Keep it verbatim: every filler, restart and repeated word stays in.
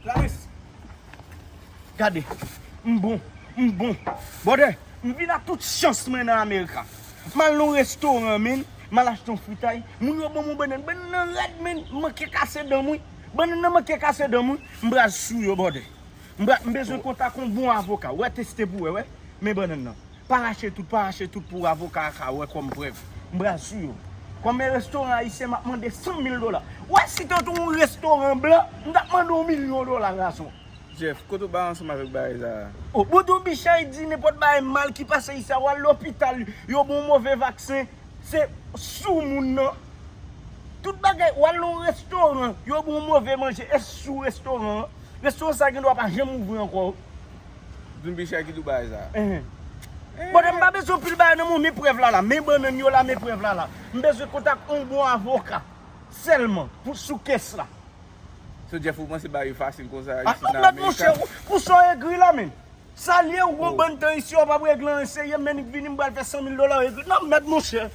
Clarisse, gade, m bon, m bon. Brother, m vin ak tout chans mwen nan Amerika. M al nan yon restoran, men, m al achte yon fritay. Moun yo ban m yon bannann. Bannann nan rèd, men, m manke kase dan m, wi. Bannann nan manke kase dan m, wi. M pral sou yo, brother. M pral, m bezwen kontak yon bon avoka. Wè, teste pou wè, wè. Men bannann nan. Pa rache tout, pa rache tout pou avoka a ka wè kòm prèv. M pral sou yo. Kòm e restoran ayisyen, m ap mande san mil dola. Wè, si te yon restoran blan, m t ap mande yon milyon dola, gason. Jeff, kote w bay ansanm avèk bagay sa a? O, Boudou Bichay di nenpòt bagay mal ki pase isi a, w al lopital, yo ba w move vaksen, se sou moun nan. Tout bagay, w al nan yon restoran, yo ba w move manje, e sou restoran an. Restoran sa a gen dwa pa janm ouvri ankò. Doudou Bichay ki di w bagay sa a. Enhen. Enhen. Bon, m pa bezwen pil bagay nan men w, men prèv la la, men bannann yo la, men prèv la la. M bezwen kontak yon bon avoka sèlman pou sou case la. So, Jeff, ou panse bagay yo fasil konsa isi nan Amerika? Mèt monchè, pou sa w egri la, men. Sa l ye, ou gon bann tan isi, w p ap regle anyen serye, men vini, m pral fè san mil dola, w egri. Non, mèt monchè.